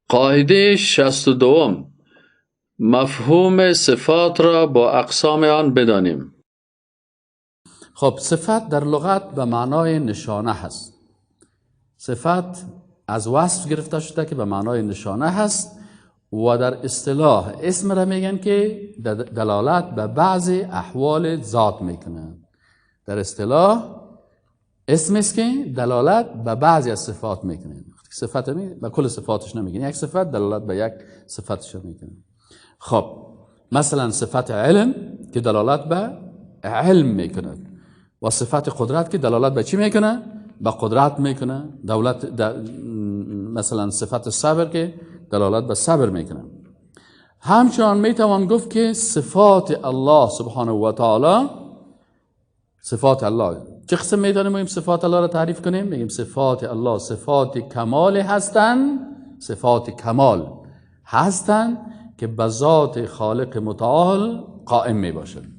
قاعده 62، مفهوم صفات را با اقسام آن بدانیم. خب صفت در لغت به معنای نشانه هست. صفت از وصف گرفته شده که به معنای نشانه هست و در اصطلاح اسم را میگن که دلالت به بعض احوال ذات میکنه. در اصطلاح اسم است که دلالت به بعضی از صفات میکنه. صفت به کل صفاتش نمیگن، یک صفت دلالت به یک صفتش میکنه. خب مثلا صفت علم که دلالت به علم میکنه و صفت قدرت که دلالت به چی میکنه؟ به قدرت میکنه. دولت مثلا صفت صبر که دلالت به صبر میکنه. همچنان میتوان گفت که صفات الله سبحانه و تعالی، صفات الله چه قسم میتونیم صفات الله را تعریف کنیم؟ میگیم صفات الله صفات کمال هستند، صفات کمال هستند که به ذات خالق متعال قائم میباشند.